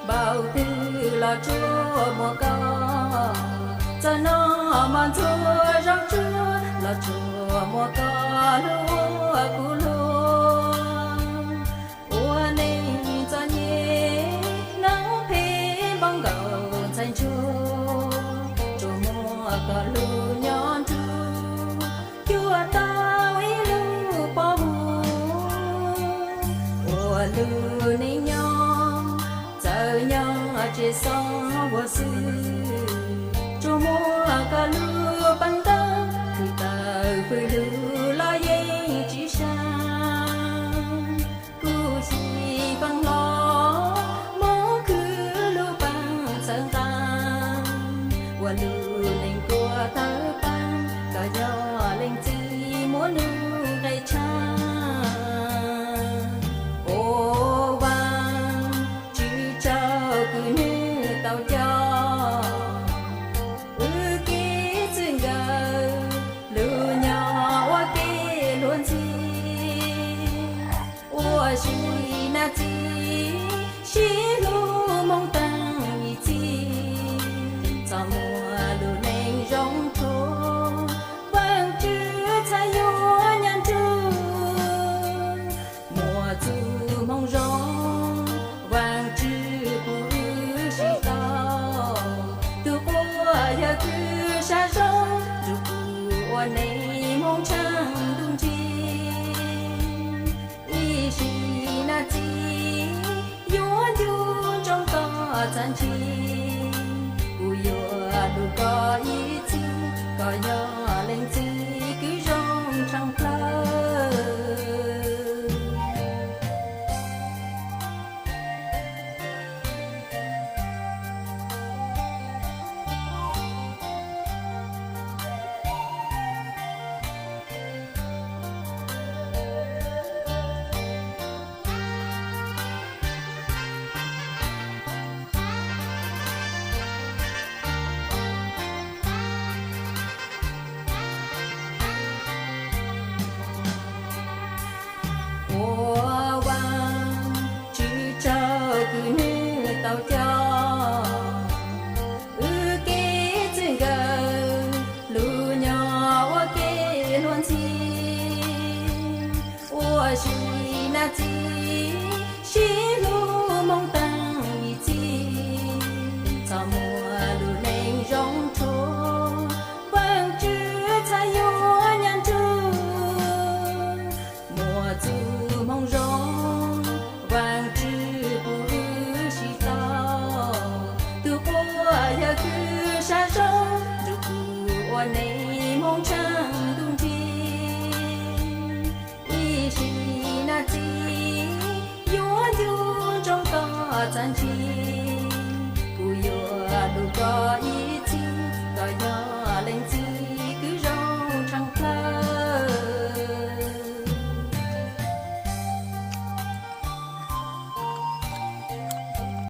Npau twg los tsuas muaj koj, txog noj mov ntxuag zaub tsuag los tsuas muaj koj hlub ua kuv luag. Ua neej txom nyem noob phem npau nkaus ntxhais ntsuag, tsuas muaj koj lub nyob nrug, cuag tau ib lub pob hu. Ua lub neej nyob txawm nyob tsis xob ua xwb, tsuas muaj koj lub paj ntaub, khwv tawm pw lug los yeej tsis sab. Kuv xyiv faj hlo, muab khwv lub paj txhawv nqa, ua lub neej kuaj thawb paj, koj yog leej txiv muab nug nqe tshaj. Ua Vaaj Tswv tsaug kws nwg tau coj wb kev txwj nkawm, lug nyob ua ke luag ntxhi. Ua si nam txiv sib hlub moog taag ib txhis, txoj muaj lub neej zoo tshuaj, Vaajtswv txhad yuav nyag nrug. Muaj txuj moog zoo, Vaajtswv pub wb sib tau, tug quas yawg kws sab zoo, nrug kuv ua neej moog tshaaj ntuj nrig. Ib sim nam txiv yuav ncu ntsoov koj txhad ntsib, kuv yuav lug koj ib txhis, koj yog leej txiv kws zoo tshaaj plawg. Ua Vaajtswv tsaug kws nwg tau coj wb kev txwj nkawm, lug nyob ua ke luag ntxhi. Ua si nam txiv sib hlub moog taag ib txhis, txoj muaj lub neej zoo tshuaj, Vaajtswv txhad yuav nyag nrug. Muaj txuj moog zoo, Vaajtswv pub wb sib tau, tug quas yawg kws sab zoo, nrug kuv ua neej moog tshaaj ntuj nrig. Ib sim nam txiv yuav ncu ntsoov koj txhad ntsib,